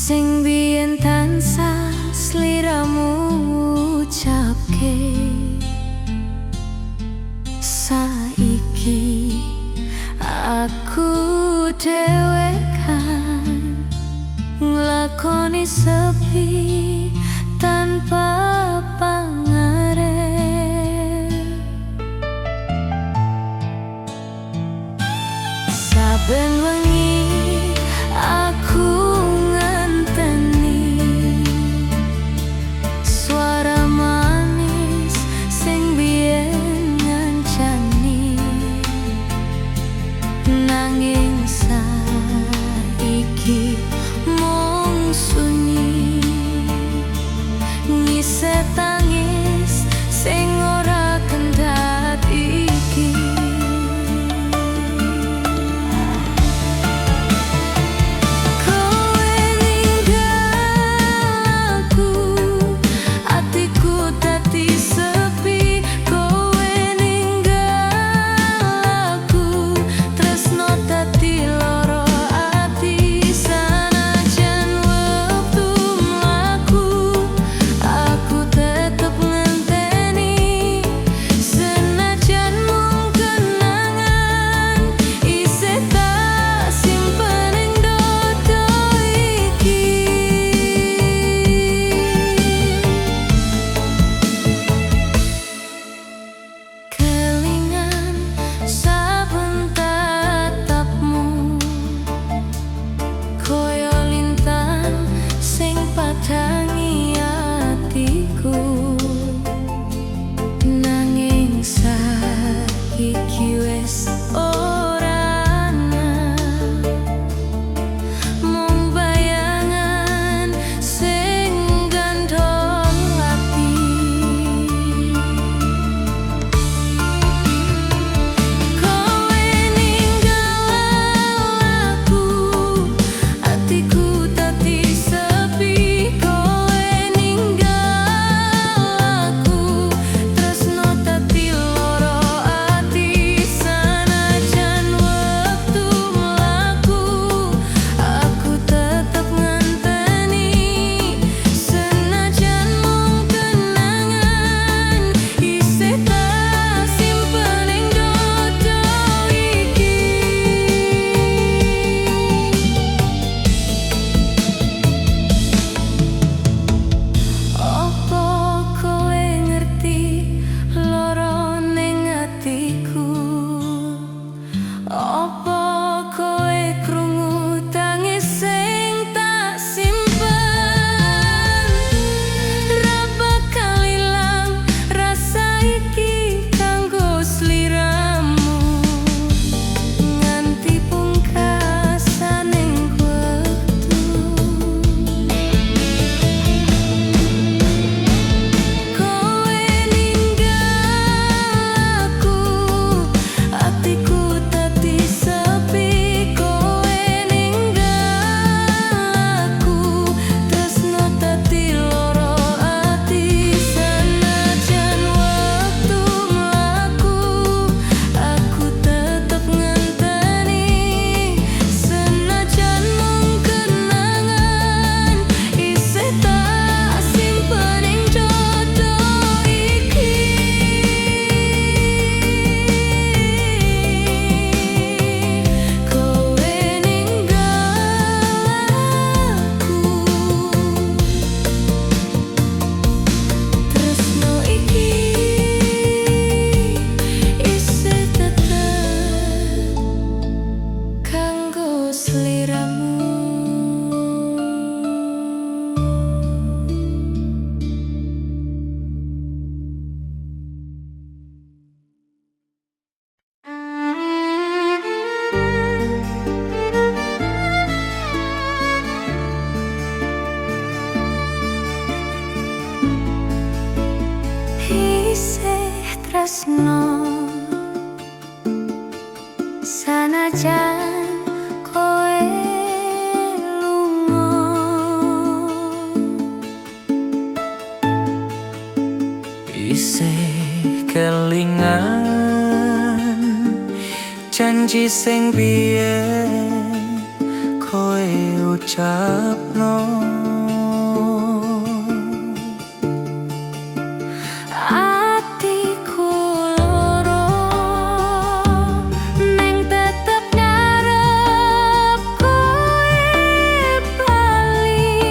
Sing biyen tansah sliramu ucapke, saiki aku dhewekan nglakoni sepi tanpa pangarep. Saben wengi aku ngenteni suara manis sing biyen ngancani, nanging saiki mung sunyi ngise tangis sing ora kendhat iki. Kowe ninggal aku, atiku dadi sepi. Kowe ninggal aku, tresno dadi lara ati. Sanajan wektu mlaku, aku tetep ngenteni. Senajan mung kenangan, isih tak simpen ing dada iki. Kelingan saben tatapmu, koyo lintang sing padangi atiku. Nanging saiki wis ora ana, mung bayangan sing gandhol ati. Kowe ninggal aku, atiku dadi sepi. Kowe ninggal aku, tresno dadi lara ati. Sanajan wektu mlaku, aku tetep ngenteni. Senajan mung kenangan, isih tak simpen ing dada iki. Opo kowe ngerti lara ning atiku? Opo kowe krungu tangis sing tak simpen? Ra bakal ilang rasa iki kanggo sliramu, nganti pungkasaning wektu. Kowe ninggal aku, atiku dadi sepi. Kowe ninggal aku, tresno dadi lara ati. Sanajan wektu mlaku, aku tetep ngenteni. Senajan mung kenangan, isih tak simpen ing dada iki. Kowe ninggal aku, tresno iki isih tetep kanggo sliramu. Isih tresno sanajan kowe lunga, Isih kelingan janji sing biyen kowe ucap. diucapno. Atiku loro neng tetep ngarep kowe bali.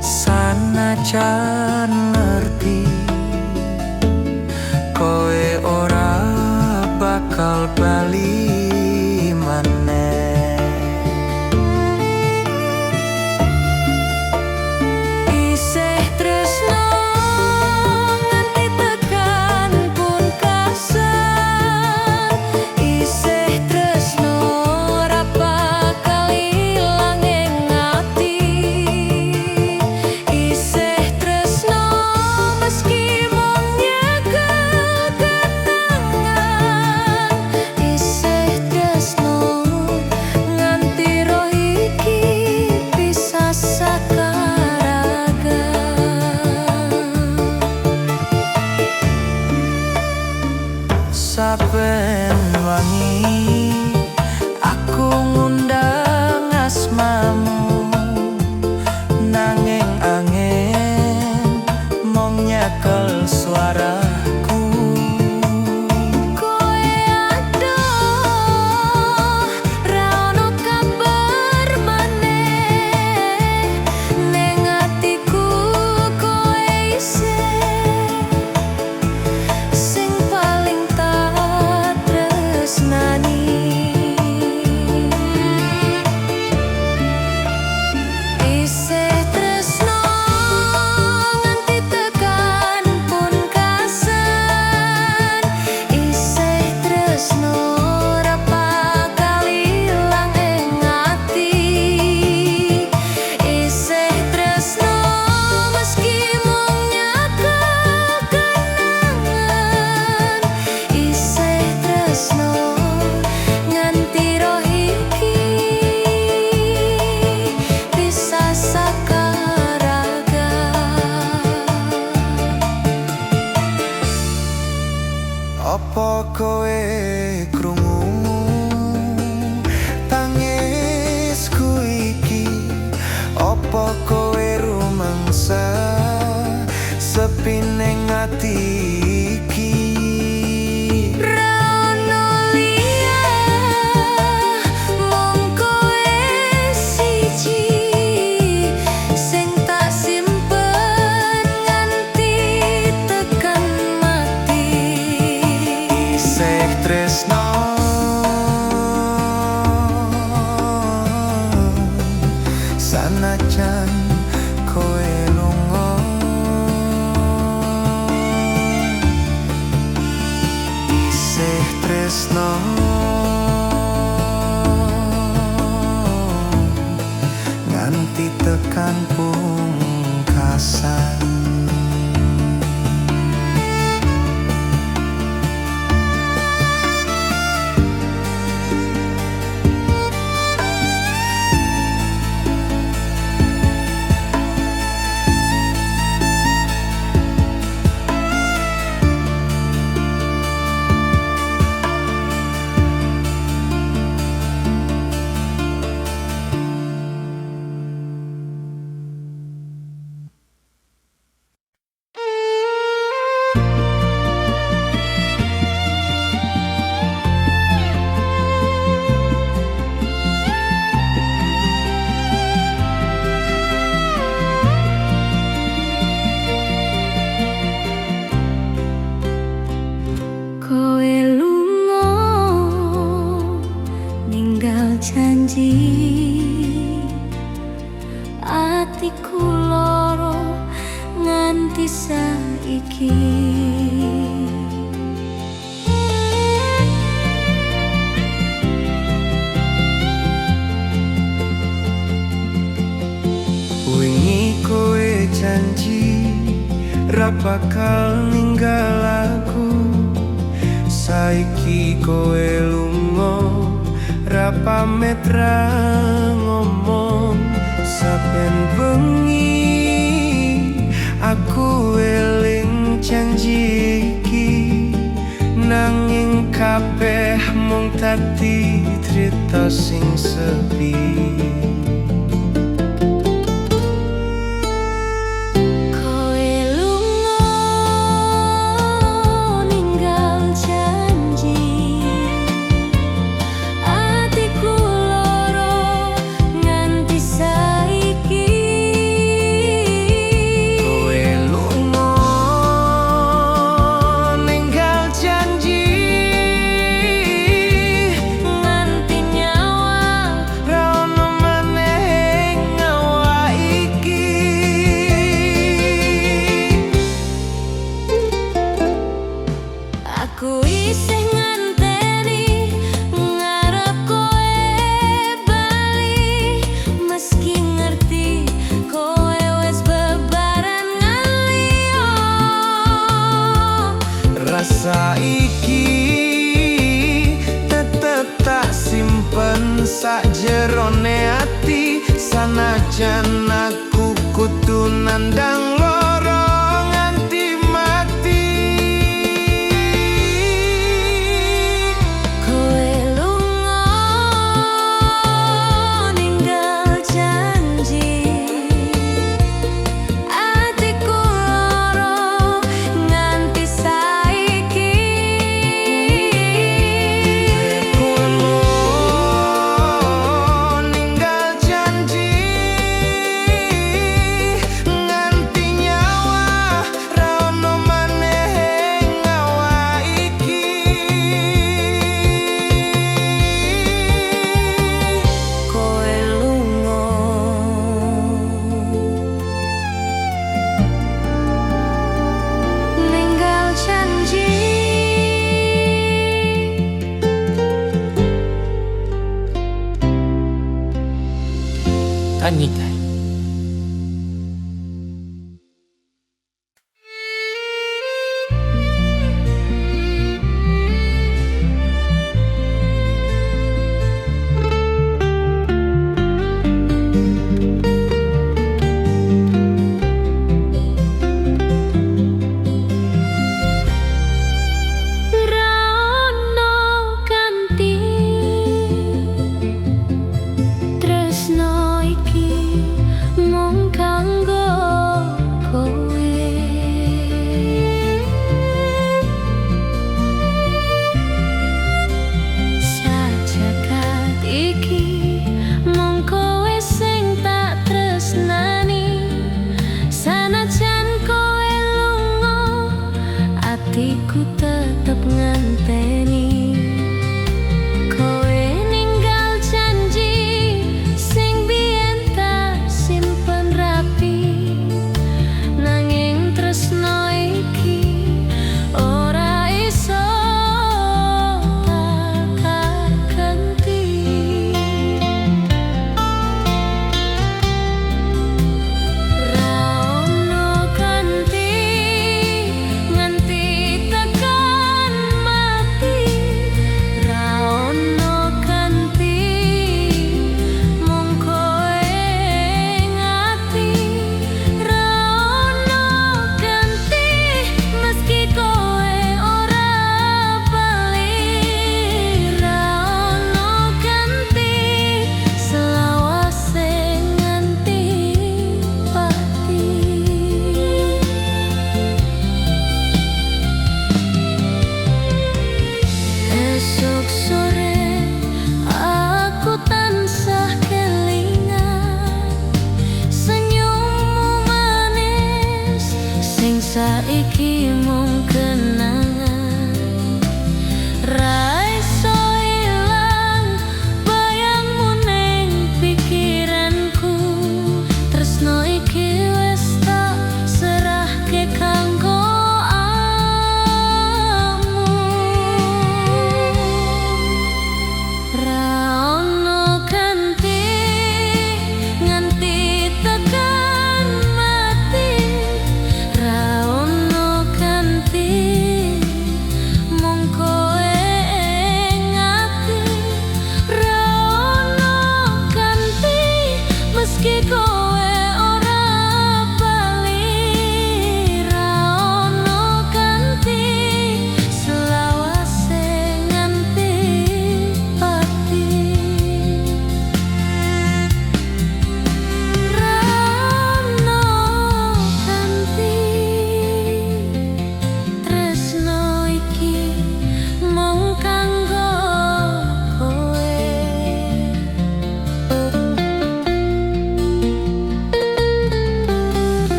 Sanajan ngerti kowe ora bakal bali maneh. Isih tresno nganti tekan pungkasan. Isih tresno ora bakal ilang ing ati. Isih tresno meski mung nyekel kenangan. Isih tresno nganti roh iki pisah saka raga. Saben wengi aku ngundang asmamu, nanging angin mung nyekel suaraku. Kowe adoh ra ono kabar maneh. Ning atiku kowe isih sing paling tak tresnani. Isih tresno nganti tekan pungkasan. Isih tresno ora bakal ilang ing ati. Isih tresno meski mung nyekel kenangan. Isih tresno nganti roh iki pisah saka raga. Apa kowe krungu tangisku iki? Apa kowe rumangsa sepi ning ati iki? Ra ono liya mung kowe siji sing tak simpen nganti tekan mati. Isih tresno sanajan kowe lunga. Isih tresno nganti tekan pungkasan. Kowe lunga ninggal janji, atiku loro nganti saiki. Wingi kowe janji ra bakal ninggal aku. Saiki kowe lunga ra pamit ra ngomong. Saben bengi aku eling janji iki, nanging Kabeh mung dadi crita sing sepi. Kowe lunga ninggal janji, atiku loro nganti saiki. Kowe lunga ninggal janji, Nganti nyawa ra ono maneh ing awak iki. Aku isih nganteni, ngarep kowe bali, meski ngerti kowe wis bebarengan liya. Rasa iki tetep tak simpen sakjerone ati, sanajan aku kudu nandang loro nganti mati. Kowe lunga ninggal janji, atiku loro nganti saiki. Kowe lunga ninggal janji, nganti nyawa ra ono maneh ing awak iki. Kowe lunga Ninggal janji. Anita.